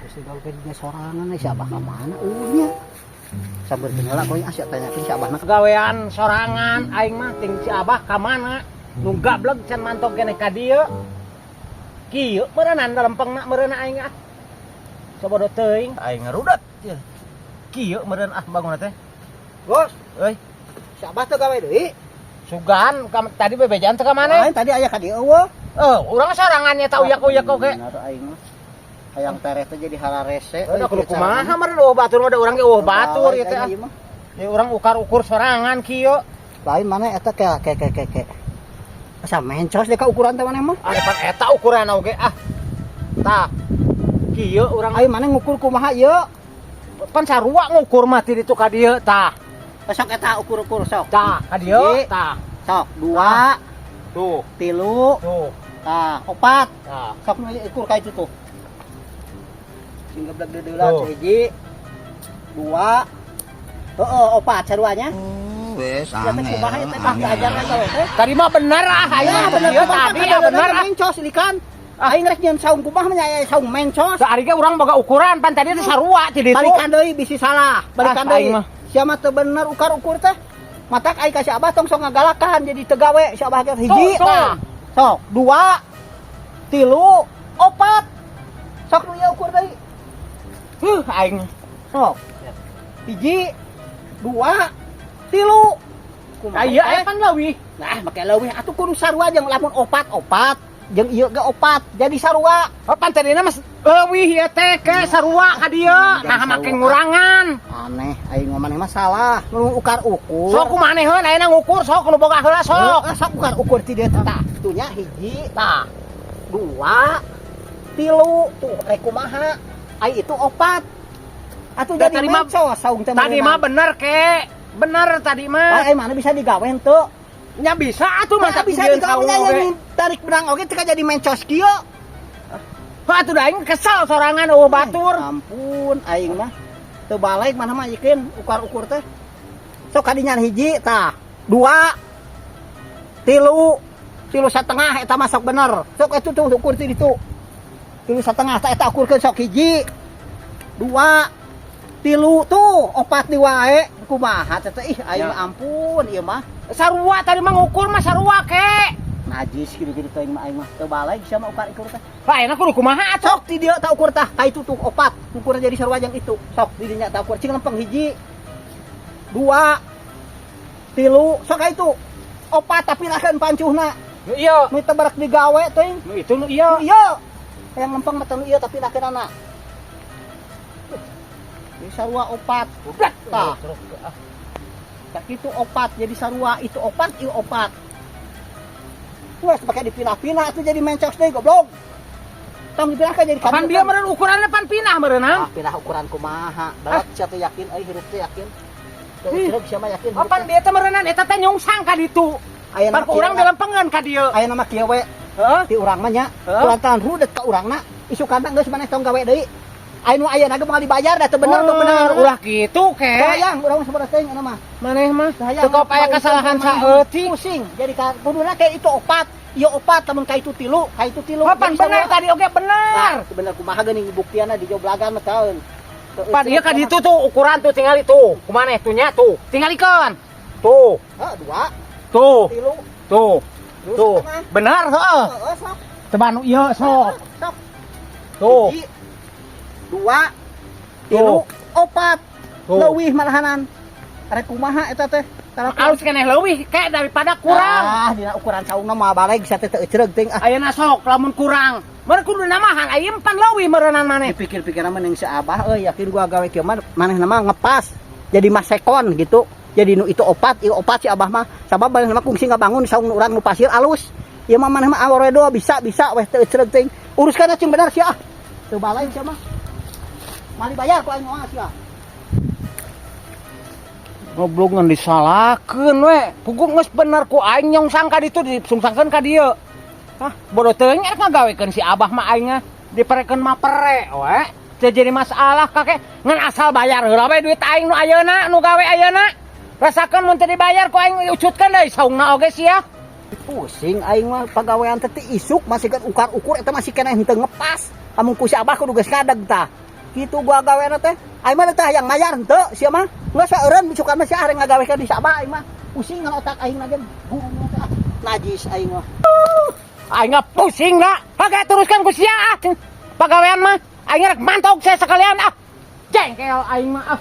Geus digawe dinya sorangan, si Abah ka mana eueuh nya? Sampeurkeun heula koy, ah, sia tanyakeun si Abahna. Gawean sorangan aing mah, ting si Abah ka mana? Nu gablek can mantok keneh ka dieu. Kieu meureunnan lempengna meureun aing ah. Sabodo teuing aing ngarudet. Kieu meureun ah bangunna teh. Bos, Euy, si Abah teu gawe deui. Sugan tadi bebejaan teh ka mana? Lain tadi aya ka dieu eueuh. Eh, urang sorangannya tau uyak-uyak oge. Bener aing mah. Hayang tereh teh jadi hararese. Udah kudu kumaha meureun, euweuh batur mah, da urang ge euweuh batur ieu teh ah. Ya urang ukar-ukur sorangan kieu. Lain mana eta ke ke ke ke ke. Asa mencos deh ka ukuran teh maneh mah. Ah, depan eta ukuran oge ah. Tah. Kieu urang. Ayo maneh ngukur kumaha ieu? Pan sarua ngukur mah ti ditu ka dieu tah. Sok eta ukur-ukur sok. Tah, ka dieu Hiji. tah. Sok dua, Tuh, tilu, tuh, tah opat. Tah. Sok nu ukur ka itu tuh. Sing geblek deudeulan. Tuh. Hiji, dua, heeh, opat saruanya. Wes Ya teh kumaha ieu teh, tah diajarkan gawe teh. Tadi mah bener ah, aing Ya mah bener ieu kumaha tadi ya bener ah. Mencos likan. Aing rek nyeun saung kumaha nya aya saung mencos. Ari ge urang boga ukuran, pan tadi teh sarua ti ditu. Balikan deui, bisi salah. Balikan Ah, aing deui. mah. Sia mah teu bener ukar ukur teh. Matak aing ka si Abah tong sok ngagalakan, jadi teu gawe si Abah ge hiji Tuh, tuh. Tah. Sok dua, tilu, opat. Sok nu ieu ukur deui. Huh, aing. Sok. Hiji, dua, tilu. Kumaha Aya teh? Aya pan leuwih. Nah, make leuwih atuh, kudu sarua jeung lamun opat opat jeung ieu ge opat jadi sarua. Oh, pan tadina mah leuwih ieu teh ke sarua ka dieu. Nah, make ngurangan. Aneh, aing mah maneh mah salah. Nu ukar ukur. Sok kumaha heun ayeuna ngukur, sok nu boga heula sok. Heeh, sok ukar ukur ti dieu teh tah. Itunya hiji, Tah. dua, tilu, tuh rek kumaha? Ai itu opat. Atuh Da, jadi tadi mah- mencos saung teh. Tadi mah bener ke. Bener tadi mah. Ai mana bisa digawe henteu? Nya bisa atuh, Masa mantap bisa dijieun digawe saung nya oge. yang tarik benang oge teu jadi mencos kieu. Hah, atuh da aing kesel sorangan euweuh batur. Ampun, aing mah teu balik mana mah yakin ukar-ukur teh. Sok kadinya hiji tah, dua, tilu, tilu setengah eta mah sok bener. Sok itu tuh ukur ti ditu. Tilu setengah tah eta ukurkeun sok hiji, dua, tilu, tuh opat di wae. Kumaha teh teh? Ih, aing Ya. mah ampun ieu mah. Sarua tadi mah ngukur mah sarua ke. Najis gitu-gitu teh aing mah, aing mah teu balik sia mah ukar ukur teh. Lah, enak kudu kumaha atuh? Sok ti dieu tah ukur tah, ka itu tuh opat. Ukur jadi sarua jeung itu. Sok di dinya tah ukur cing lempeng hiji. Dua, tilu, sok ka itu. Opat tapi lakeun pancuhna. Nu ieu. Nu teu barak digawe teuing. Nu itu nu ieu. Nu ieu. Yang lempeng mah teh nu ieu tapi lakeunana. Jadi sarua opat. Goblok. Tah. Tah itu opat jadi sarua itu opat ieu opat. Wes pakai dipinah-pinah atuh jadi mencos deui, goblok. Tong dipinahkeun jadi Pan dia meureun ukuranna pan pinah meureunang. Ah, pindah ukuran kumaha? Berat sia teh yakin euy, hirup teh yakin. Teu Ih. hirup sia mah yakin hirup Pan teh. dia teh meureunnan eta teh nyungsang ka ditu. Aya Pan nama ku urang kieu we. dilempengeun ka dieu. Aya nama kieu we Heeh. ti urang mah nya. Heeh. Kulantaran rudet ka urangna, isukana geus maneh tong gawe deui. Aya nu ayeuna ge moal dibayar da teu bener, teu bener. Ulah kitu ke. Hayang urang mah sabodas teuing eta mah. Maneh mah Hayang. teu kop aya kesalahan saeutik. Pusing. Jadi ka kuduna kayak itu opat, ieu opat lamun ka itu tilu, ka itu tilu. Pan Jadi bener sarua. Tadi oge bener. Tah, bener kumaha geuning buktiana dijoblagan mah taeun. Pan ieu ka ditu tuh ukuran tuh tingali tuh. Kumaha tuh nya tuh. Tingalikeun. Tuh, Heeh, dua, tuh, tilu, tuh. tilu Tuh. setengah. Bener heeh. Heeh, sok. Coba nu ieu sok. Sok. Tuh. Hiji, dua, tilu, opat. Tuh. Leuwih malahanan. Rek kumaha eta teh? Tara Alus keneh leuwih ke daripada kurang. Ah, dina ukuran saungna mah baleg sia teh teu ecreug teuing ah. Ayeuna sok lamun kurang. Meureun kudu namahan aya pan leuwih meureunnan maneh. Dipikir-pikir mah ning si Abah euy, yakin gua gawe kieu mah manehna mah ngepas. Jadi mah sekon gitu. Jadi nu itu opat, ieu opat si Abah mah. Sabab manehna mah kungsi ngabangun saung urang nu pasir alus. Ieu mah maneh mah aweredo bisa bisa weh teu ecreug teuing. Uruskeun cing bener sia ah. Teu balai sia mah. Mali bayar ku aing moal sia. Goblok ngan disalahkeun we. Puguh geus bener ku aing nyongsang ka ditu disungsangkeun ka dieu. Hah, bodoh teuing rek ngagawekeun si Abah mah aing mah. Diperekeun mah pere we. Teu jadi masalah kakek ngan asal bayar heula we duit aing nu ayeuna nu gawe ayeuna. Rasakeun mun teu dibayar ku aing ucutkeun deui saungna oge sia. Pusing aing mah pagawean teh ti isuk masih kan ukar ukur eta masih keneh henteu ngepas. Lamun ku si Abah kudu geus ngadeg tah. Kitu gua gawena teh. Aing mah teh hayang mayar henteu sia mah. Geus eureun suka mah sia arek ngagawekeun di Sabah aing mah. Pusing ngan otak aing na ge. Ah, najis aing mah. Aing mah pusing lah. Pakai teruskan ku sia ah. Pagawean mah aing rek mantog saya sekalian ah. Jengkel aing mah ah.